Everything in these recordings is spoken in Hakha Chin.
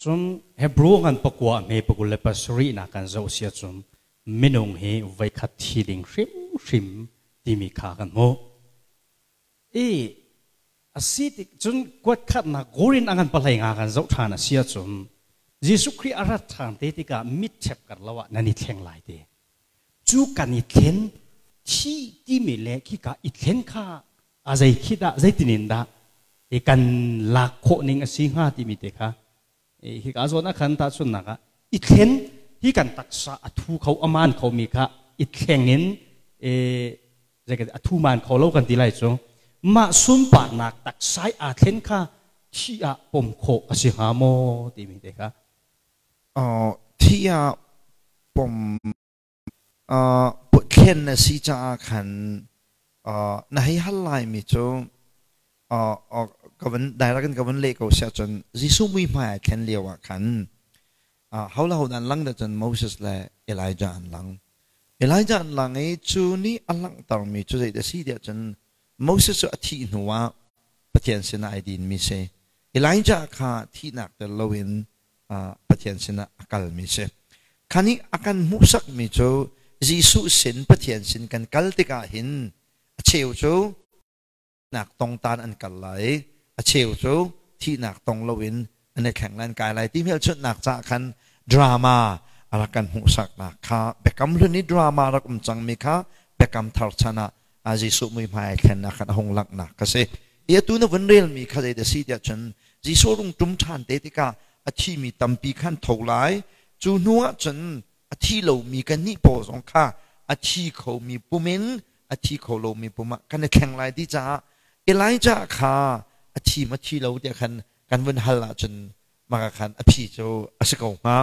Cun Hebrew ngan pakua hme pakul le pasarih na kan zoh sia cun minung hi voikhat thi ding hrimhrim timi kha kan hmuh. I a si tik cun kuat khatnak gorin a ngan pahlei nga kan zoh ṭhan a si ahcun Jesuh Khrih a rat ṭhan te tikah mit ṭhep kar lo ah nan i thleng lai te. Cu kan i thlen thi timi le khika i thlen kha a zei khi dah zeitin in dah i kan lak khawh ning a si hnga timi te kha hika zawn ah khan tahchunhnak ah i thlen hi kan taksa a thu kho a maan kho mi kha i thleng in a thu maan kho lo kan ti lai cu mah sunparnak taksai aa thlen kha thi ah pom khawh a si hnga maw timi te kha. Thi ah pom thlen na si caah khan na hei hal laimi cu ka van direct in ka van leh ko siah cun Jesuh muihmai ai thlen lio ah khan ho le ho dah an lang dah cun Moses le Elijah an lang. Elijah an lang i cu nih a langhtermi cu zeidah a si tiah cun Moses cu a thih hnu ah Pathian sinah ai dinmi si. Elijah kha thihnak tel loin Pathian sinah a kalmi si. Kha nih a kan hmuhsakmi cu Jesuh sin Pathian sin kan kal tikah hin a cheu cu nak tongtan an kal lai, a cheu cu thihnak tong loin an i thleng lai, an kai lai ti hmelchunhnak caah khan drama a rak kan hmuhsaknak kha Biakam Hlun i drama rak um cangmi kha Biakam Thar chan ah Jesuh muihmai ai thlennak khan a hung langhnak ka si. I atu na vun relmi kha zei dah si tiah cun Jesuh rung ṭum ṭhan te tikah a thimi tampi khan tho lai. Cu hnu ah cun a thi lomi kannih pawl zong kha a thi khomi pum in a thi kho lomi pum ah kan i thleng lai ti caah Elijah kha a thi ma thi lo tiah khan kan vun hal ahcun maka khan a phi cu a si ko hnga.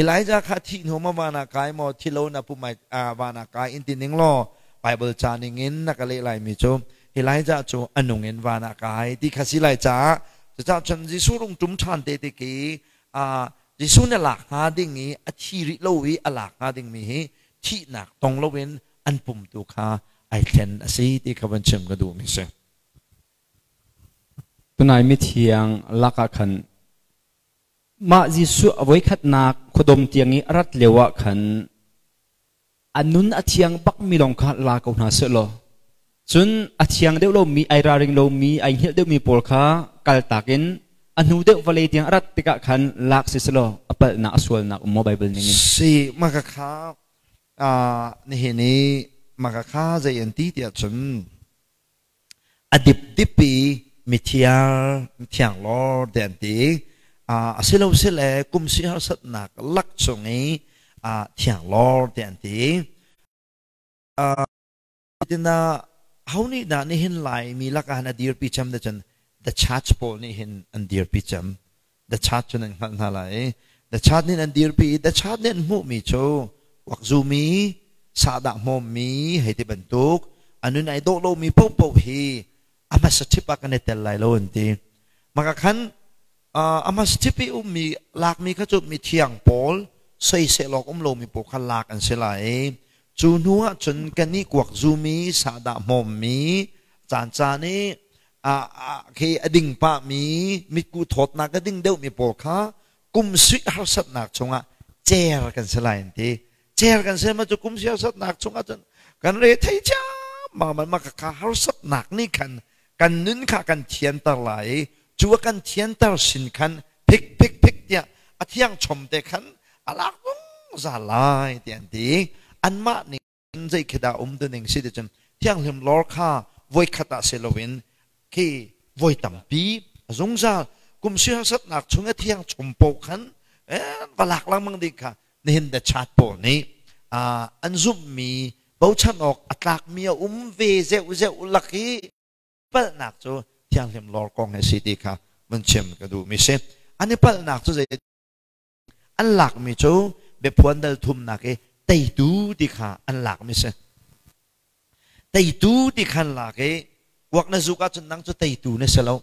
Elijah kha thih hnu ma van ah kai maw thi lo na pum van ah kai in ti ning law Bible ca ning in na ka leh lai mi cu Elijah cu a nung in van ah kai ti kha si lai caah cucaah cun Jesuh rung ṭum ṭhan te tik i Jesuh na lak hnga ding i a thi rih lo i a lak hnga ding mi hi thihnak tong loin an pum tu kha ai thlen a si ti kha van chim ka duh mi si. Tunai mithiang lakah khan mah Jesuh a voikhatnak khuadawm tiang i a rat lio ah khan a nun a thiang bakmi lawng kha la ko hna sehlaw cun a thiang deuh lomi ai ralring lomi ai hngilh deuhmi pawl kha kaltak in a hnu deuh vawlei tiang a rat tikah khan lak si sehlaw a palhnak a sualnak um maw Bible ning in? Si maka kha nihin i maka kha zei an ti tiah cun A dipdip i mithiar mithianglawr te an ti. A si lo sile kum si harsatnak lak chung i thianglawr te an ti. Tina ho nih dah nihin Laimi lakah hin a dirpi cem te cun the church pawl nih hin an dirpi cem. The church cun an hngalh hna lai. The church nih an dirpi i the church nih an hmuhmi cu kuakzumi, sahdah hmawmmi hei ti bantuk a nun ai dawh lomi paohpaoh hi a hmasa ṭhip ah kan i tel lai lo an ti. Maka khan a hmasa ṭhip i ummi lakmi kha cu mithiang pawl soisel awk um lomi pawl kha lak an si lai i cu hnu ah cun kannih kuakzumi, sahdah hmawmmi, caancaan i khi a ding pahmi mitku thawtnak a ding deuhmi pawl kha kum suih harsatnak chungah cer kan si lai an ti. Cer kan si ma cu kum suih harsatnak chungah cun kan re thei ciammam ma ka harsatnak nih khan kan nun kha kan thianter lai i cu a kan thianter sin khan phik phik phik tiah a thiang chom te khan a lak zungzal lai ti an ti. Anmah nih zei khi dah um ning si ti cun thianghlim lawr kha voikhat ah si loin khi voi tampi a zungzal kum si harsatnak chung a thiang chom po khan va lak lengmang ding kha nihin the chat pawl nih an zumhmi bochan awk a tlakmi a um ve zeuh zeuh lak i palhnak cu thianghlim lawr kong he si ti kha vun chim ka duhmi si. An i palhnak cu zei an lakmi cu biaphuan dal thumnak i teitu ti kha an lakmi si. Teitu ti kha an lak i kuak na zuk ahcun nang cu teitu na si lo.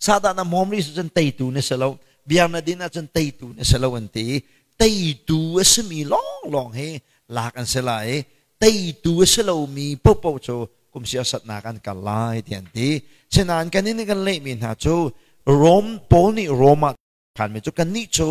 Sahdah na hmawm rih cun teitu na si lo. Biar na din ahcun teitu na si lo an ti i teitu a simi lawnglawng hi lak an si lai i teitu a si lomi paohpaoh cu kum siasatnak an kal lai ti an ti. Sinain kan in kan lehmi hna cu Rom Paul nih Rome ah Khanmi cu kannih cu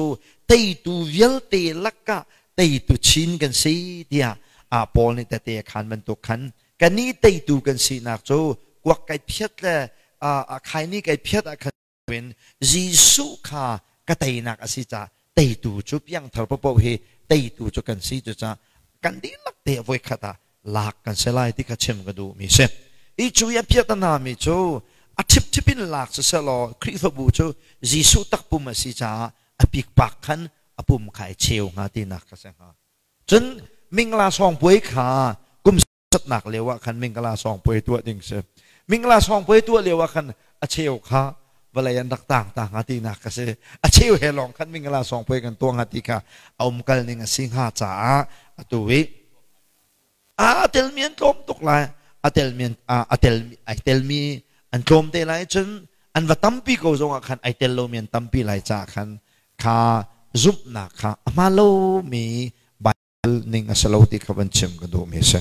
teitu vialte lakah teitu chin kan si tiah a Paul nih tete a khan bantuk khan kannih teitu kan sinak cu kuak kai phiat le a khaini kai phiat ah khan in Jesuh kha ka teinak a si caah teitu cu piangthar paohpaoh hi teitu cu kan si cucaah kan dihlak te voikhat ah lak kan si lai ti kha chim ka duhmi si. I cu i a phiat a nami cu a ṭhipṭhip in lak siseh law Khrihfabu cu Jesuh takpum a si caah a pikpak khan a pum kha ai cheu hnga tinak kha si hnga. Cun mingla sawngpuai kha kum satnak lio ah khan mingla sawngpuai tuah ding si. Mingla sawngpuai tuah lio ah khan a cheu kha vawlei an rak tang ta hnga tinak ka si. A cheu he lawng khan mingla sawngpuai kan tuah hnga ti kha a umkal ning a si hnga caah atu i a telmi an tlawm tuk lai a telmi a tel ai telmi an tlawm te lai cun an va tampi ko zongah khan ai tel lomi an tampi lai caah khan kha zumhnak kha a hmaan lomi Bible ning a si lo ti kha van chim ka duhmi a si.